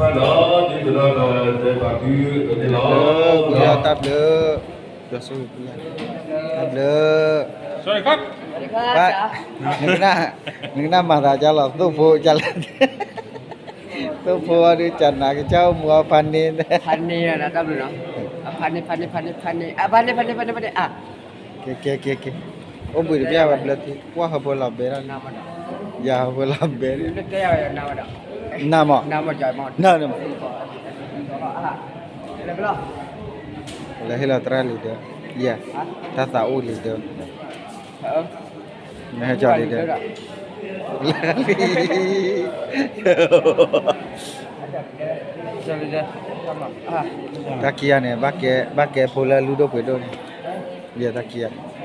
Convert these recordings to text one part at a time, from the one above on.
ဒီးဒ်သိးဒီးတဲဘၣ်သုန့ၣ်လီၤ. တၢ်ဘျုး, တၢ်ဘျုး, နကနၣ်မၤသးကလီၤ သိၣ်ဖိကလီၤ, သိၣ်ဖိအီၤဒုးကနၤကစၢ်အိၣ်မူအီၤဖးန့ၣ်, ဖးန့ၣ်, ဖးန့ၣ်, ဖးန့ၣ်, ဖးန့ၣ်, ဖးန့ၣ်, ဖးန့ၣ်, ဖးန့ၣ်, ဖးန့ၣ်, ဖးန့ၣ်, က့ၤ, က့ၤ, က့ၤ, က့ၤ, အိၣ်ဘှံးတဘျီဝဲဘျၢထံ ကွၢ်ဟၢဖၢလီၤဘဲဒၣ်န့ၣ်, ယၤဟၢဖၢလီၤဘဲန့ၣ်, နမး, နမး, လဲၤဟ့ၣ်လီၤသရၣ်လံဒၢ, ယဲ, တၢ်သးအိၣ်လံဒၢ, မ့ၢ်ဟဲကၠီလံဒၢ, တၢ်ခံဂၤန့ၣ် ဘၣ်ကဲဖိလၢလူဒိၣ်ပှ့ၤဒိၣ်န့ၣ်, ယဲတၢ်ခံဂၤန့ၣ်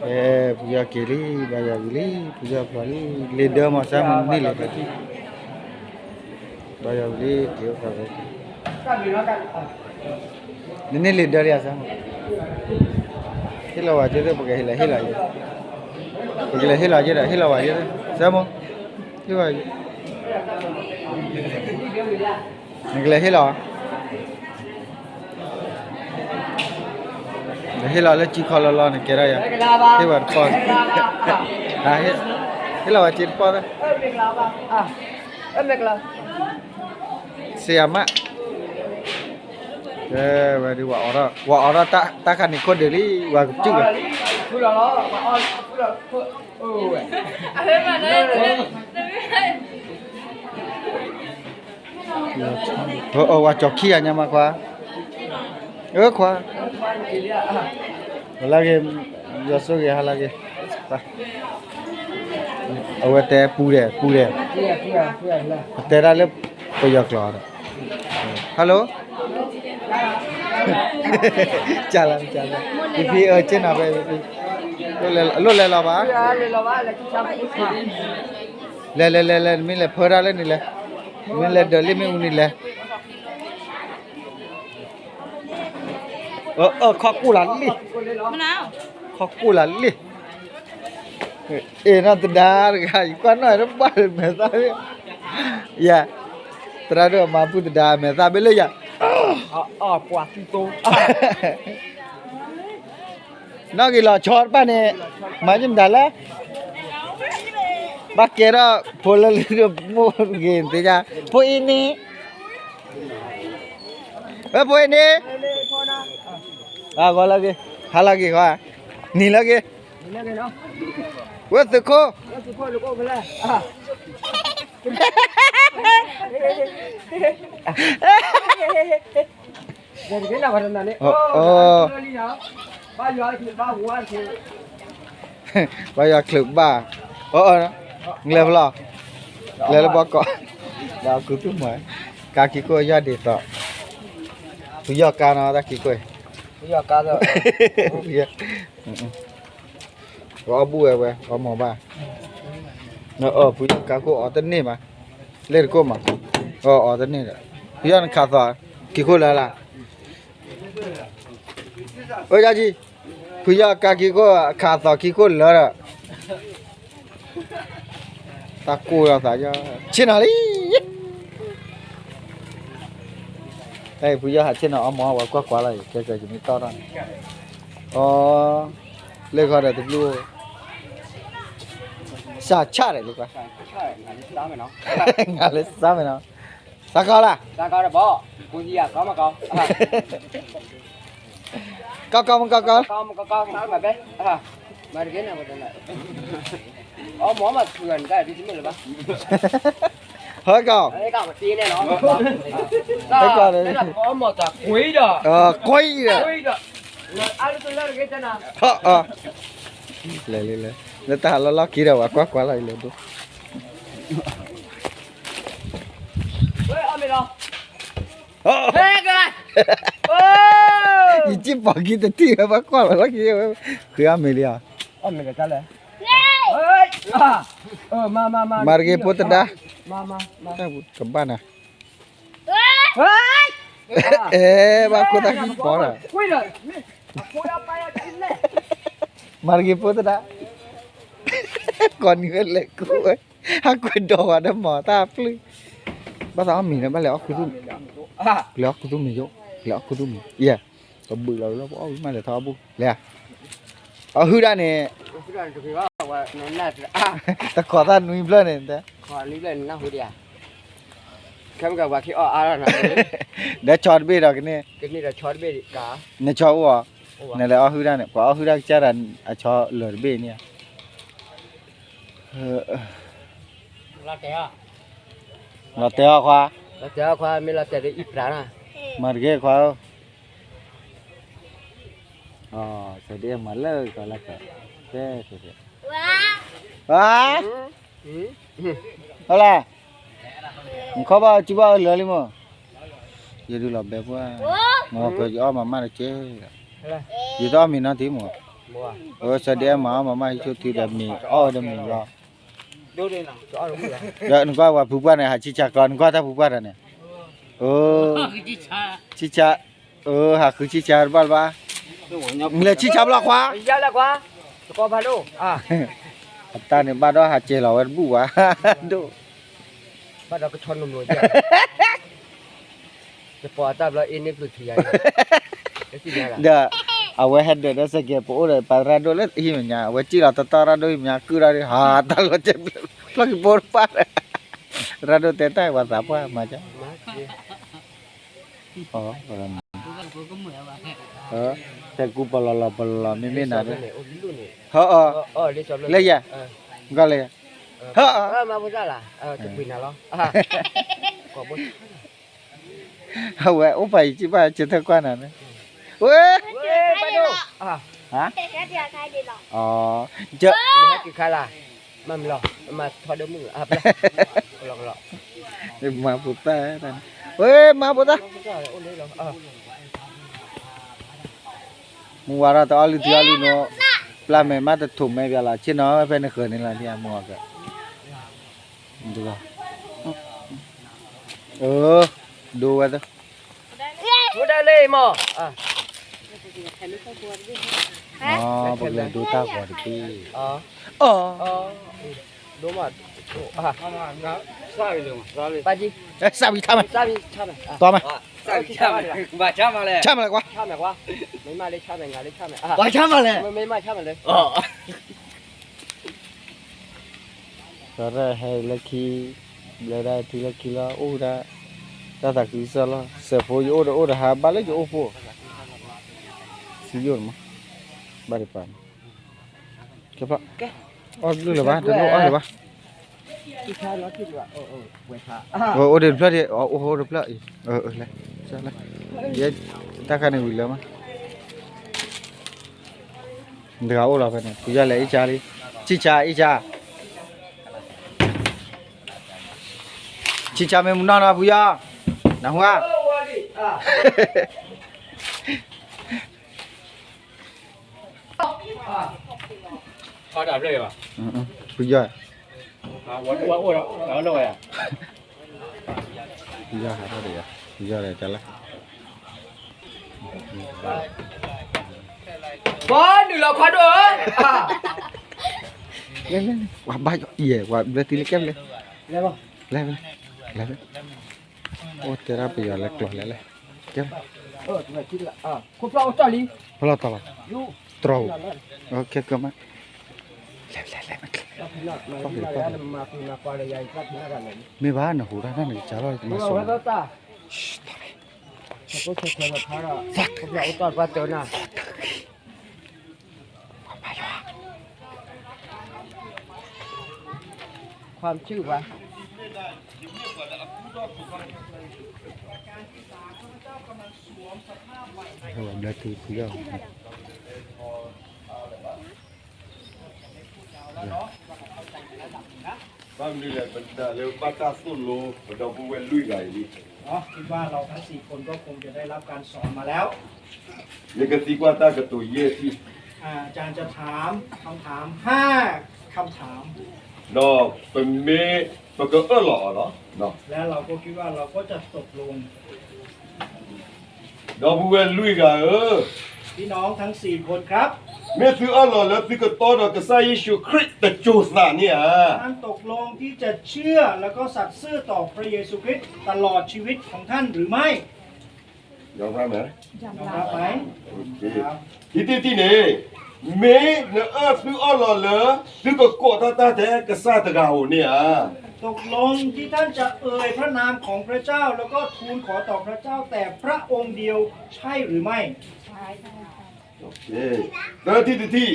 ကဲ, ဖုယီၢ်က့ၤလံ, ဘါယွၤဝံၤလံ, ဖုယီၢ်ဖျီလံ, လံာ်ဒၢမး စၢ်မုၢ်နံၤလံ, ဘါယွၤဝံၤလံ, က့ၤအိၣ်ဖျီ, နန့ၢ်လံာ်ဒၢလံဧါ စၢ်မုၢ်, ဟ့ၣ်လီၤဝဲက့ၤသ့ၣ် ပကလဲၤဟ့ၣ်လီၤ, ပကလဲၤဟ့ၣ်လီၤက့ၤဒီး ဟ့ၣ်လီၤဝဲက့ၤသ့ၣ် စၢ်မုၢ်, ဟ့ၣ်ဝဲ နကလဲၤဟ့ၣ်လီၤ, နဟ့ၣ်လီၤလၢကံခီလီၤလီၤန့ၣ် ကဲထီၣ်ယၤ, ဟ့ၣ်ဝဲတပီၢ်, ဟ့ၣ်လီၤဝဲက့ၤတပီၢ်, စယၤမး, ဝဲဒုး ဝၤအိးထီၣ်တၢ်ခါန့ၣ်ခိၣ်ဒုးလံ, ဝၤကစုၣ်လီၤ ဝၤကၠီၤခံဂၤညါမးခွါ, အၢခွါ, ဟါလၢဂ့ၤ, ယွၤဆိၣ်ဂ့ၤ ဟါလၢဂ့ၤ, အဝဲတဲပူၤဒဲး ပူၤဒဲး, ပတဲတၢ်လၢပယီၤကျိာ်ဒီး, hello, ကလၢ, ကလၢ, ဖံဖံအၢဆ့ၣ်နီၤဖဲ, လိၣ်လဲၤလီၤဘၣ်, လဲၤလဲၤလဲၤလဲၤ မ့ၢ်လဲၤဖၢတၢ်လၢန့ၣ်လဲၣ်, မ့ၢ်လဲၤဒၢးလံမ့ၣ်အူန့ၣ်လဲၣ်, အၢ ခီၣ်ကိၢ်လၢလံ, ခီၣ်ကိၢ်လၢလံ, အ့ၣ် နီၢ်သဒါတဂၤ ယကွၢ်နီၢ်တဘၣ်လၢမဲာ်သၣ်, ယၤ, သရၣ်ဒိၣ်အမါပုၢ်သဒါမဲာ်သၣ်ဘ့ၣ်လၢယၤ, နီၢ်ဂ့ၤလီၤဆီတဖၣ်န့ၣ်, မၤယမတၤလဲၣ်, ဘၣ်ကဲထီၣ်ဖိလၢလၢမိၢ်ဂ့ၤသ့ၣ်ညါ, ဖိအံၤန့ၣ်, ဝဲဖိအံၤန့ၣ်, ဂီၤလၢဂ့ၤ, ဟါလၢဂ့ၤဂီၤ, နံၤလၢဂ့ၤ, ဝဲသုးခိၣ် ဘါယွၤချုးဘၣ်, လဲၤဖျီ, လဲၤလၢဘီကီး, ဒီးကူသူၣ်မွဲ, ကါခံခိၣ်ယီၢ်ဒ်သိး, ဖုယီၢ်ကါနီၤ တၢ်ခံခိၣ်, အီၣ်ဘူၣ်ဝဲဝဲ အီၣ်မီၤဘၣ်, ဖုယီၢ်ကါခိၣ်အီၤတန့ၢ်ဘၣ်, လ့ၣ်တကိၣ်မး, အီၤတန့ၢ်ဒီး, ဖုယီၢ်နခးသီ, ခံခိၣ်လၢလၢ အိၣ်ယကံ, ဖုယီၢ်ကါခံခိၣ် ခးသီခံခိၣ်လၢဒီး, တၢ်ကိၢ်လီၤသး, ဆ့ၣ်နီၤလံ, ဖုယီၢ်ဟးဆ့ၣ်နီၤအီၣ်မီၤဝဲကွၢ်ကွၢ်လီၤအံၤ ကဲကဲယမ့ၢ်တီၢ်ထီၣ်န့ၣ်, အီ, လၢခီဒီးတဘျုး, စးဆၣ်ဒီးလၢကွၢ်, နၤလၢစၢ်မဲာ်နီၤ, စးကီးလၢ, ကီကီမကီကီ, ဟဲကီး, ဟဲကီး, ကွံဒီး, ကွံဒီး, လဲၤလဲၤလဲၤ, လၢတၢ်ဟးလီၤလီၢ်ခံဒီး ပှၤကွၢ်ကွၢ်လီၤအံၤလဲၤဒိၣ် ယစံၣ်ပိာ်ခံတထံၣ်ဝဲ ဘၣ်ကွၢ်လီၤလီၢ်ခံဝဲ, ဃုအီၣ်မ့ၤလံဧါ, မၤတဂ့ၤဖိသဒါ, ကဘၣ်နၤ, အဲ ဘၣ်ခိၣ်တၢ်ခံကပီၤဒီး, မၤတဂ့ၤဖိသဒါ, ကိးနံၤဝဲလဲၤကူဝဲ, ဟးကွဲးဒီးဝဲဒီးမၤတၢ်ဖျုၣ်, ဘၣ်သးအီၣ်မ့ၤလၢဘၣ်လဲၤအီၣ်ခူသူၣ်မ့ၤ, လဲၤအီၣ်ခူသူၣ်မ့ၤယိၣ်, လဲၤအီၣ်ခူသူၣ်မ့ၤ, ယဲ, ပဘုးလီၤလၢပအီၣ်ဝံၤမးလဲၤထီၣ်အဘူၣ်, လဲၤ, အီၣ်ဟုၣ်ဒၣ်န့ၣ်, တခိးသၣ်နွံဖျၢၣ်န့ၣ်, ဒီးဆီတဘ့ၣ်ဒီးကန့ၣ်, နဆီအိၣ်အီၤ, နလဲၤအီၣ်ဟုၣ်ဒၣ်န့ၣ် ပှၤအီၣ်ဟုၣ်ဒၣ်ကစၢ်ဒီး အဆီလၢာ်တဘ့ၣ်န့ၣ်, လီၤတဲာ်အီၤခွါ, မၤတက့ၢ်ခွါဧၢ, စဒ့မၤလၢကီလၢကီ, ဝါ, ဟဲလၢ, နခီဘၣ်စုဘၣ်အၢလၢာ်လံမး, ယဒုးလီၤဘဲပှၢ်, မ့ၢ်ကယအီၣ်မၤမၢ်တက့ၢ်, ယတအီၣ်မ့ၤနီတံၢ်မး, အဝဲစဒ့မၤအီၣ်မၤမၢ်ဟံးဆိတံၢ်ဒီးမ့ၤ အီၣ်ဝဲဒီးမ့ၤလီၤ ဒီးနကွၢ်ပှၤဖုပှၢ်န့ၣ် ဟးဆံၣ်ဆါကျီ နကွၢ်တၢ်ဖုပှၢ်တၢ်န့ၣ်, ဆံၣ်ဆါ, ဟးဃုဆံၣ်ဆါတဘၣ်တဘၣ်, လဲၤဆံၣ်ဆါဘျီခွါ, အတၢ်န့ၣ်ဘၣ်ဒီးဟးကဲၤလီၤဝဲတဘူၣ်ဘၣ်, ဒိၣ်, ဘၣ်ဒီးကဆီနူၤမူၤ, ယပီၤအတၢ်ဘျီအ့န့ၣ်ပျုၤထံယၤ, ဒီး, အဝဲဟဲဒၢးဒီးစကဲး ပအိၣ်ဒီးပှၤရၢ်ဒိၣ်လၢဟံၣ်မဲာ်ညါ အဝဲစံၣ်လီၤတတီၢ်ရၢ်ဒိၣ်ဟံၣ်မဲာ်ညါ ကုၢ်ထီၣ်ဒ် ဟးတၢ်လီၤကဲၤ ဖျီၣ်ကံၤပိတပၢ်ဒီး, ရၢ်ဒိၣ်တဲတၢ်ပှၤသးပှၢ်မၤက, တဲကူပလီၤလီၤပလီၤလီၤ မ့မ့ၢ်နၤဒီး, ဟၢအီၤ, လၢယၤ, ကီၢ်လၢယၤ, ဟၢအီၤ, အဝဲအိၣ်ပာ်ယံၤကံၣ်ဘၣ် ကၢထၢၣ်ကွၢ်နၤန့ၣ်, ဝဲ, ဟါ, ကၢ, မၤမလီၤ, မၤထီဒၢမုၣ်, မၤဖိသၣ်, ဝဲမၤဖိသၣ်, မုၢ်ဝါထီၣ်တအီၣ်လုၢ်ထံအီၣ်လုၢ်နိ, ပျၢ်မဲာ်မးတထိးမဲာ်ပၠးလီၤ ဆ့ၣ်နီၤဖဲနဃၢၤန့ၣ်လီၤ ဒ်အမိၢ်အက, ဒိဝဲသၢ, ဒိဒၣ်လၢမး, ပကလဲၤဒိတၢ်ဂီၤတက့ၢ်, အီ, ဒိမး, စးဝံၤထါမး, တီမး, ဆါမးလဲၣ်, ဆါမးလဲၣ်ကွၢ်, မ့ၢ်မးလၢဆါမးကွၢ်, ပှၤဆါမးလဲၣ်, မ့ၢ်မးဆါမးလဲၣ်, သရၣ်ဟဲလၢခံ, ဘျၢဒၣ်ထံလၢခံလီၤ အိၣ်ဒၣ်, တၢ်သးခုကစီၣ်လီၤ စဲးဖိယအိၣ်ဒီးအိၣ်ဒီးဟးဘၣ်လၢယအိၣ်ဖိ, စံယိၣ်တမး, ဘၣ်ဒံးပၤန့ၣ်, ကဲဖျီၣ်, အီၣ်လုၢ်လၢၤဘၣ် တလိၣ်အီၣ်လၢၤဘၣ်, အိၣ်ဒံးတဖျၢၣ်ဒံး အိၣ်ဒံးတဖျၢၣ်အံၤ, လဲၤ, လဲၤ, တၢ်ခါန့ၣ်ဝံၤလၢမး တဂၤအိၣ်လီၤဖဲန့ၣ် ဖုယီၢ်လဲၤအံၣ်ဆါလံ, ဆံၣ်ဆါအံၣ်ဆါ, ဆံၣ်ဆါမ့ၢ်မုၢ်နီၢ်နီၢ် ဖုယီၢ်, နဟူဧါ, ဖုယီၢ် ဖုယီၢ်ဟးထီၣ်ဒီးယၤ, ဖုယီၢ်ဒီးတၢ်လၢ ပှၤနုာ်လီၤခွါဒိၣ်ဧၢ, လဲၤလဲၤလဲၤ ပှၤဘါယွၤအံၤ ပှၤဘျၢထံလၢကဲဘျၢ, လဲၤလဲၤ, လဲၤလဲၤ, အိၣ်တဲဒၣ်ပယီၤလဲၤကျိၤလဲၤလဲၤ, ကဲ, ဖျီၣ်တီၢ်လီၤ, တြီၤ, ခဲကၢမး, လဲၤလဲၤလဲၤ, မ့ၢ်ဘၣ်နဟူးတၢ်နၢ်နကစၢ်လီၤ မၤစိၤ ပှၤဘါယွၤ, ความชื่อวะ, ဘျၢထံဖုယီၢ် ဘၣ်မနုၤလဲၣ် ပနာ်လၢဘၣ်တၢ်သိၣ်လိ ပဒီပုၢ်ဝဲၢ်လွံၢ်ဂၤအံၤလံ. อ๋อ คิดว่าเราทั้งสี่คนก็คงจะได้รับการสอนมาแล้ว ယကသံကွၢ်တၢ်ကတိၤယဲၢ်ထံၣ် อ่า อาจารย์จะถามคำถามห้าคำถาม ဒီးပမ့ၢ် ပကအၢၣ်လီၤအီၤလီၤ. แล้วเราก็คิดว่าเราก็จะตกลง ဒီပုၢ်ဝဲၢ်လွံၢ်ဂၤဧၢ, พี่น้องทั้งสี่คนครับ မ့ၢ်သုအၢၣ်လီၤလၢသုကတီဒီးကစၢ်ယ့ၣ်ၡူးခရံာ်တစိၤသးန့ၣ်ဧါ. ท่านตกลงที่จะเชื่อแล้วก็สัตย์ซื่อต่อพระเยซูคริสต์ตลอดชีวิตของท่านหรือไม่ ยอมรับไหม ยอมรับ ထံၣ်တထံၣ်န့ၣ်, မ့ၢ်နအၢၣ်သုအၢၣ်လီၤလၢ သုကကိးထီၣ်တၢ်ထဲကစၢ်တဂၤဧိၤန့ၣ်ဧါ. ตกลงที่ท่านจะเอ่ยพระนามของพระเจ้าแล้วก็ทูลขอต่อพระเจ้าแต่พระองค์เดียวใช่หรือไม่ သၢထံၣ်တထံၣ်,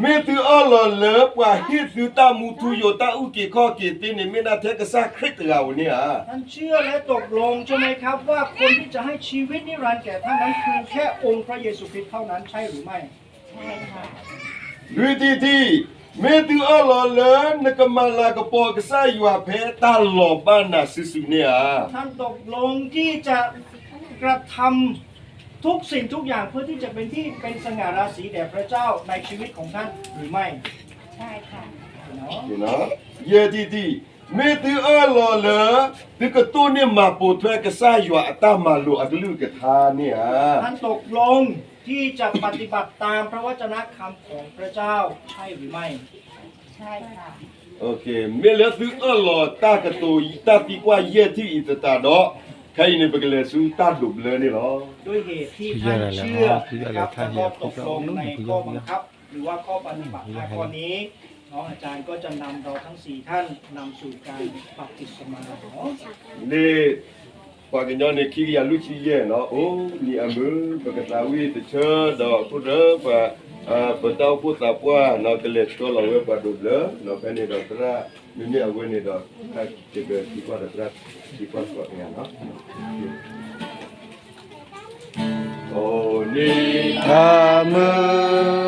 မ့ၢ်သုအၢၣ်လီၤလၢပှၤဟ့ၣ်သုတၢ်မူထူယိာ် တၢ်အုၣ်က့ၤခီၣ်က့ၤသ့န့ၣ် မ့ၢ်ဒၣ်ထဲကစၢ်ခရံာ်တဂၤဧိၤန့ၣ်ဧါ. ท่านเชื่อและตกลงใช่ไหมครับ ว่าคนที่จะให้ชีวิตนิรันดร์แก่ท่านนั้นคือแค่องค์พระเยซูคริสต์เท่านั้นใช่หรือไม่ လွံၢ်ထံၣ်တထံၣ်, မ့ၢ်သုအၢၣ်လီၤလၢနကမၤလၤကပီၤကစၢ်ယွၤဖဲတၢ်လီၤဘၣ်နၤစုာ်စုာ်န့ၣ်ဧါ. ท่านตกลงที่จะกระทำทุกสิ่งทุกอย่างเพื่อที่จะเป็นที่เป็นสง่าราศีแด่พระเจ้าในชีวิตของท่านหรือไม่ ယဲၢ်ထံၣ်တထံၣ်, မ့ၢ်သုအၢၣ်လီၤလၢသုကတိၢ်န့ၢ်မၤပိာ်ထွဲကစၢ်ယွၤအတၢ်မၤလိာ်အကလုၢ်ကထါန့ၣ်ဧါ. ท่านตกลงที่จะปฏิบัติตามพระวจนะคำของพระเจ้าใช่หรือไม่ မ့ၢ်လၢသုအၢၣ်လီၤတၢ်ကတိၤတၢ်သံကွၢ်ယဲၢ်ထံၣ်အံၤသတးဒီး, ခဲအံၤန့ၣ် ပကလဲၤဆူတၢ်ဒိးဘျၢန့ၣ်လီၤ. ด้วยเหตุที่ท่านเชื่อนะครับ แล้วก็ตกลงในข้อบังคับหรือว่าข้อปฏิบัติห้าข้อนี้ น้องอาจารย์ก็จะนำเราทั้งสี่ท่านนำสู่การบัพติศมาเนาะ လၢ ပှၤကညီန့ၣ် ခံကယၤလွံၢ်ဆံယဲၢ်နီၤ, အိၣ်နံၤအမုာ် ပကသးဝံၣ်တဆၢဒီး ခိၣ်ရၢပှၤ ပတၢ်အိၣ်ဖှိၣ်သးပှၢ်နီၤ ကလဲၤဆှၢလီၤဝဲပှၤဒိးဘျၢနီၤ, ဖဲန့ၣ်ဒီးသရၣ် မ့မ့ၢ်အဝဲန့ၣ်ဒီး တကသံကွၢ်ဒီးသရၣ် သံကွၢ်သကိးတဂၤနီၤ. အိၣ်နံၤအမုာ်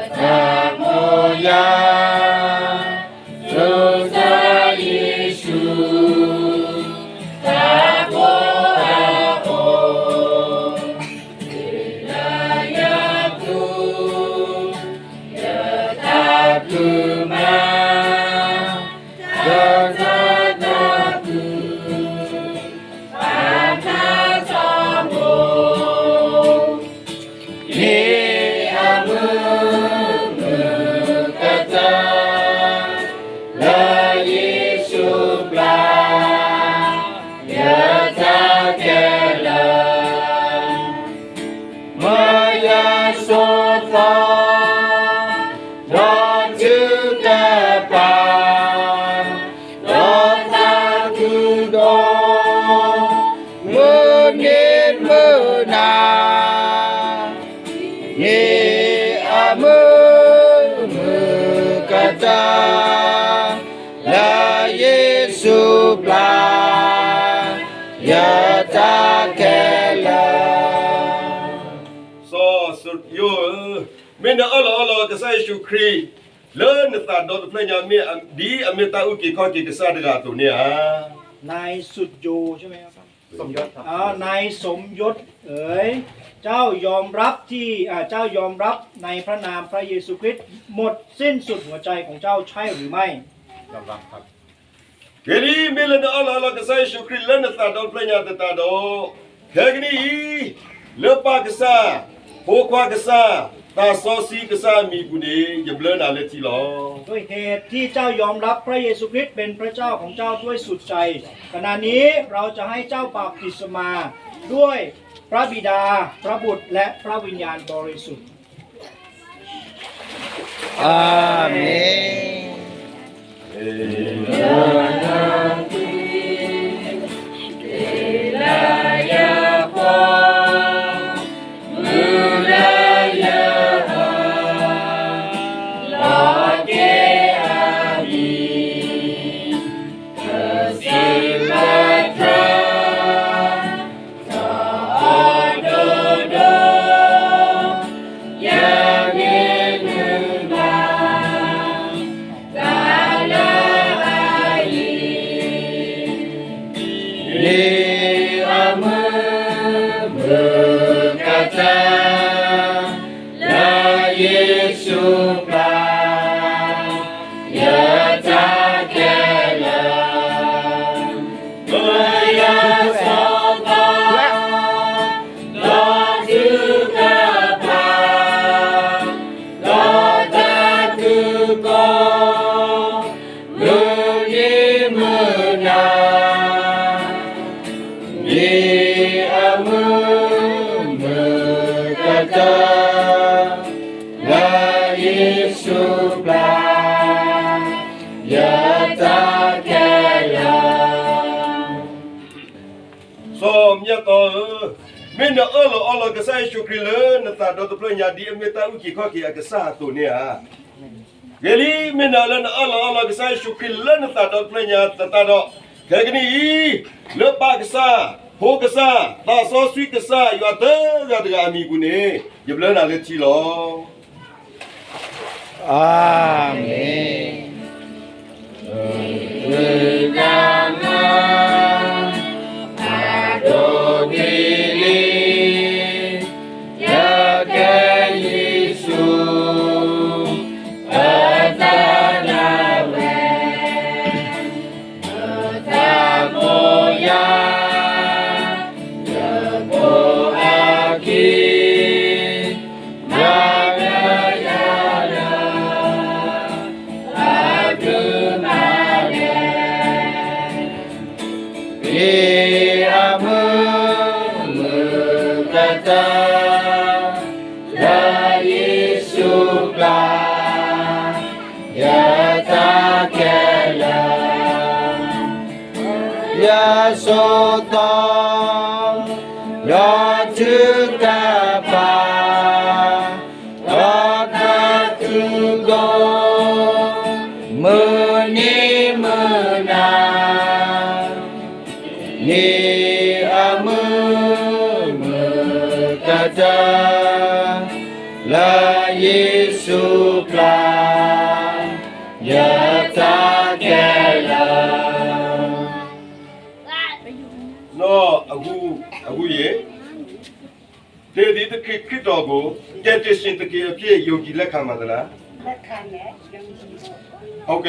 တၢ်မိၢ်ယၤ စီၤကစၢ်ယ့ၣ်ၡူး တၢ်ဖိအအိၣ် လၢယၤသူ ယတၢ်ဖုမၤ တၢ်သးတၢ်သူ တၢ်သးစီမိ မ့ၢ်အမုာ်မုာ်ကတၢၢ် လၢယ့ၣ်ၡူးပျၢ် ယတၢ်ခဲလၢာ် မၢယၤဆိသီ ဒီးထုကဖၣ် ဒီးသးခုဒီး မုၢ်နံၤမုၢ်နၤ မ့ၢ်အမုာ်မုာ်ကတၢၢ် လၢယ့ၣ်ၡူးပျၢ် ယတၢ်ခဲလၢာ် စီၤယိၤဧၢ, မ့ၢ်နအၢၣ်လီၤအီလီၤကစၢ်ယ့ၣ်ၡူးခရံာ် လၢနသးဒီတဖျၢၣ်ညါ မ့ၢ်ဒ်အမ့ၢ်တၢ်အုၣ်က့ၤခီၣ်က့ၤကစၢ်တဂၤအသိးန့ၣ်ဧါ. นายสุดโยใช่ไหมครับ สมยศครับ อ่านายสมยศเอ๋ย เจ้ายอมรับที่ อ่า เจ้ายอมรับในพระนามพระเยซูคริสต์หมดสิ้นสุดหัวใจของเจ้าใช่หรือไม่ ยอมรับครับ ဂ့ၤလံ မ့ၢ်လၢနအၢၣ်လီၤအီလီၤကစၢ်ယ့ၣ်ၡူးခရံာ်လၢနသးဒီတဖျၢၣ်ညါသတးဒီး, ခဲကနံၣ်အံၤ, လၢပၢ်ကစၢ်, ဖိခွါကစၢ်, သးစီဆှံကစၢ်အမံၤပူၤန့ၣ် ယဘျၢနၤလၢထံလီၤ. ด้วยเหตุที่เจ้ายอมรับพระเยซูคริสต์เป็นพระเจ้าของเจ้าด้วยสุดใจ ขณะนี้เราจะให้เจ้าบัพติศมาด้วยพระบิดา พระบุตร และพระวิญญาณบริสุทธิ์ อาเมน. Ni a mui mui ka ca, la'Yesu pla, ya ca kela, mui ya so ta, la tu ka pa. သီဧၢ, မ့ၢ်နအၢၣ်လီၤအီလီၤကစၢ်ယ့ၣ်ၡူးခရံာ်လၢနသးဒီတဖျၢၣ်ညါ ဒ်အမ့ၢ်တၢ်အုၣ်က့ၤခီၣ်က့ၤအကစၢ်အသိးန့ၣ်ဧါ. ဂ့ၤလံ, မ့ၢ်နအၢၣ်လီၤအီလီၤကစၢ်ယ့ၣ်ၡူးခရံာ်လၢနသးဒီတဖျၢၣ်ညါသတးဒီး, ခဲကနံၣ်အံၤ, လၢပၢ်ကစၢ်, ဖိကစၢ်, သးစီဆှံကစၢ် ယွၤတဂၤတဂၤအမံၤပူၤန့ၣ်, ယဘျၢနၤလၢထံလီၤ. အၤမ့ၣ်. ယကဲယ့ၣ်ၡူး အတၢ်ဒၣ်ဝဲ တၢ်ကိးယၤ ယကိးအခံ မၤကယၤလၢ အဒုးမၤဒဲး မ့ၢ်အမုာ်မုာ်ကတၢၢ် လၢယ့ၣ်ၡူးပျၢ် ယတၢ်ခဲလၢာ် ယဆိးသီ ဒီးထုကဖၣ် ဒီးတၢ်ခုၣ်ကိၢ် မုၢ်နံၤမုၢ်နၤ မ့ၢ်အမုာ်မုာ်ကတၢၢ် လၢယ့ၣ်ၡူးပျၢ် ယတၢ်ခဲလၢာ်. အဂ့ၢ်, တ့ဒံးတက့ၢ်ခရံာ်တီၢ်ကိာ်, ကယ်တင်ရှင်သခင်အဖြစ် ယုံကြည်လက်ခံပါသလား. တ့ဒံးတက့ၢ်ခရံာ်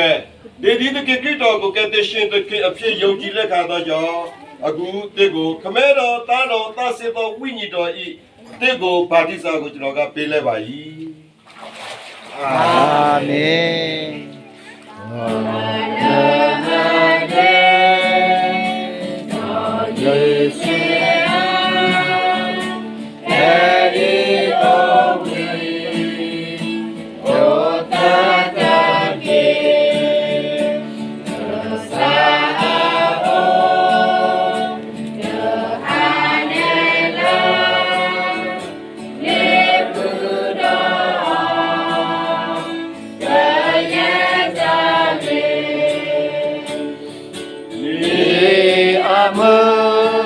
တီၢ်ကိာ်, ကယ်တင်ရှင်သခင်အဖြစ် ယုံကြည်လက်ခံသောကြောင့်, အဂ့ၢ်, တ့ကိာ်, ခမဲဒီးတၢ်ဒီးသၣ်စ့ၢ်ကီး ဝိညာဉ်တော်၏ တ့ကိာ်, ဘပ်တိဇာကို ကျွန်တော်က ပေးလိုက်ပါပြီ. အၤမ့ၣ်. မ့ၢ်အမုာ်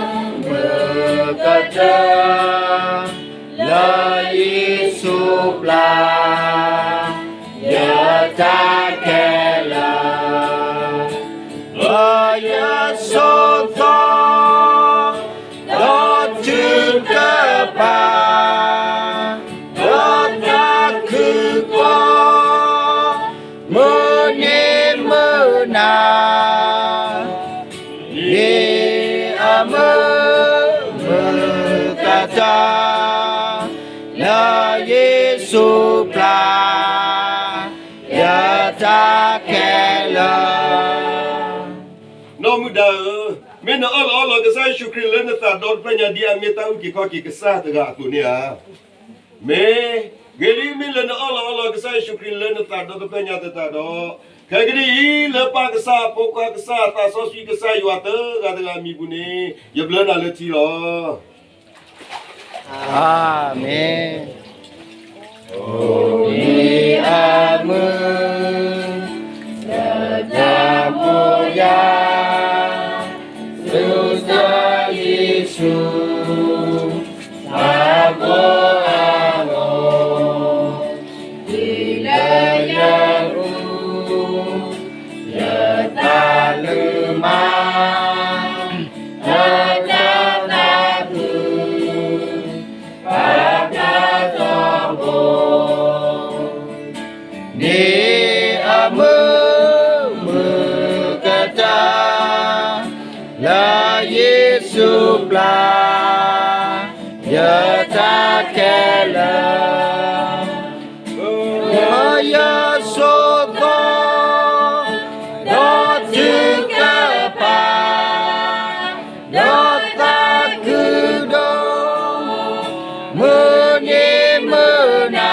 မုာ်ကတၢၢ် လၢယ့ၣ်ၡူးပျၢ် ယတၢ်ခဲလၢာ်, ဒီးယဆိးသီ ဒီးထုကဖၣ် ဒီးတၢ်ခုၣ်ကိၢ် မုၢ်နံၤမုၢ်နၤ, မ့ၢ်အမုာ်မုာ်ကတၢၢ် လၢယ့ၣ်ၡူးပျၢ် ယတၢ်ခဲလၢာ်. နီၢ်မုၣ်ဒါဧၢ, မ့ၢ်နအၢၣ်လီၤအီလီၤကစၢ်ယ့ၣ်ၡူးခရံာ်လၢနသးဒီတဖျၢၣ်ညါ ဒ်အမ့ၢ်တၢ်အုၣ်က့ၤခီၣ်က့ၤကစၢ်တဂၤအသိးန့ၣ်ဧါ. မ့ၢ်, ဂ့ၤလံ, မ့ၢ်လၢနအၢၣ်လီၤအီလီၤကစၢ်ယ့ၣ်ၡူးခရံာ်လၢနသးဒီတဖျၢၣ်ညါသတးဒီး, ခဲကနံၣ်အံၤ လၢပၢ်ကစၢ်, ဖိခွါကစၢ်, သးစီဆှံကစၢ်ယွၤတဂၤတဂၤအမံၤပူၤန့ၣ်, ယဘျၢနၤလၢထံလီၤ. အၤမ့ၣ်. အိၣ်မ့ၢ်အမုာ် လၢတၢ်ဘိးယၤ သုစီၤယ့ၣ်ၡူး တၢ်ဘိးအဂီၢ်, တုၤလၢယအိၣ် ယတၢ်လုၢ်မၤ လၢတၢ်သးခု ပာ်ဖျါထီဘိ မ့ၢ်အမုာ်မုာ်ကတၢၢ် လၢယ့ၣ်ၡူးပျၢ် ယတၢ်ခဲလၢာ်, လၢယဆိးသီ ဒီးထုကဖၣ် ဒီးသးခုဒိၣ် မုၢ်နံၤမုၢ်နၤ,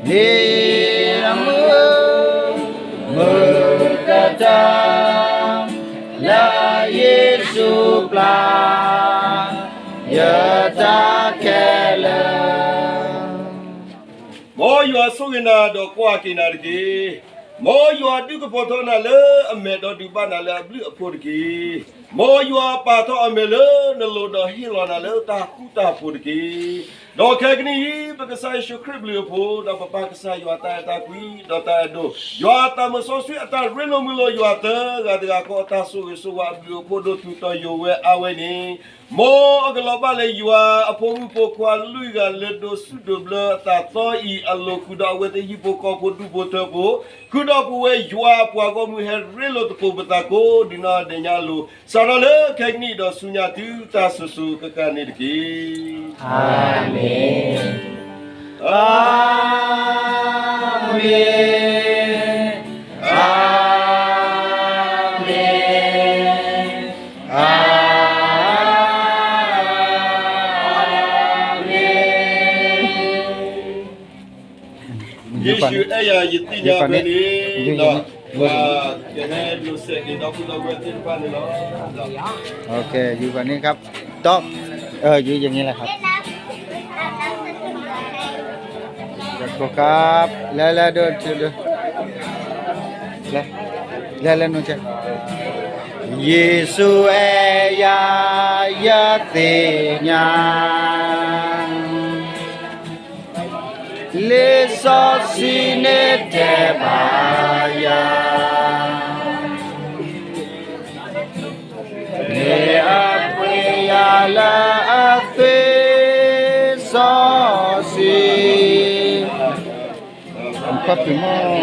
မ့ၢ်အမုာ်မုာ်ကတၢၢ် လၢယ့ၣ်ၡူးပျၢ် မ်ယွၤဆိၣ်ဂ့ၤနၤဒီးကွၢ်က့ၤနၤတက့ၢ်. မ်ယွၤဒုးကပီၤထီၣ်နၤလၢအမဲာ်ဒီးဒုးဘၣ်နၤလၢအဘျုးအဖှိၣ်တက့ၢ်. မ်ယွၤပာ်ထီၣ်အမဲာ်လၢနလိၤဒီးဟ့ၣ်လီၤနၤလၢတၢ်ဃူတၢ်ဖိးတက့ၢ်. ဒီးခဲကနံၣ်အံၤ ပကစၢ်ယ့ၣ်ၡူးခရံာ်ဘျုးအဖှိၣ် ဒီးပပၢ်ကစၢ်ယွၤတၢ်အဲၣ်တၢ်ကွံ ဒီးတၢ်အဲၣ်ဒိၣ် ယွၤအသးမုၢ်စီဆှံအတၢ်ရ့လိာ်မုာ်လိာ်ယွၤသၢဂၤတဂၤဃီအတၢ်ဆိၣ်ဂ့ၤဆိၣ်ဝါအဘျုးအဖှိၣ်ဒိၣ်ထူးတီၤယိာ်ဝဲအါဝဲန့ၣ် မ်အကလီၤဘၣ်လၢယွၤအဖိမုၣ်ဖိခွါလွံၢ်ဂၤလၢဒိးဆူၣ်ဒိးဘျၢအသးသီအံၤအလိၤ ဃုာ်ဒီးအဝဲသ့ၣ်ဟံၣ်ဖိဃီဖိဒူၣ်ဖိထၢဖိ ဃုာ်ဒီးပဝဲယွၤအပှၤဂီၢ်မုၢ်ဟဲရ့လိာ်သကိးပသးကိးဒံးနီၢ်ဒဲးညါအလိၤ စးထီၣ်လၢခဲကနံၣ်ဒီးဆူညါတုၤတၢ်စိၤစိၤဃၣ်ဃၣ်န့ၣ်တက့ၢ်. အၤမ့ၣ်, အၤမ့ၣ်, အၤမ့ၣ်, အၤမ့ၣ်. ယ့ၣ်ၡူးအဲၣ်ယၤ ယသ့ၣ်ညါဖဲန့ၣ်ဒီး ကဟဲဒိးစဲးက့ၤဒီပုၢ်ဒီဝဲၢ်သ့ၣ်တဖၣ်န့ၣ်လီၤ. ယူၤပှၤန့ၣ်ခါ တီ, ယူၤယင့ၤလၢခါ ကီကါ လဲၤလဲၤဒိၣ်ထူဒိၣ် လဲၤလဲၤနုာ်ကဲ ယ့ၣ်ၡူးအဲၣ်ယၤ ယသ့ၣ်ညါ လံာ်စီဆှံန့ၣ်တဲဘၣ်ယၤ မ့ၢ်အပှ့ၤယၤလၢအသွံၣ်စီဆှံ ခီၣ်ထံးမီၢ်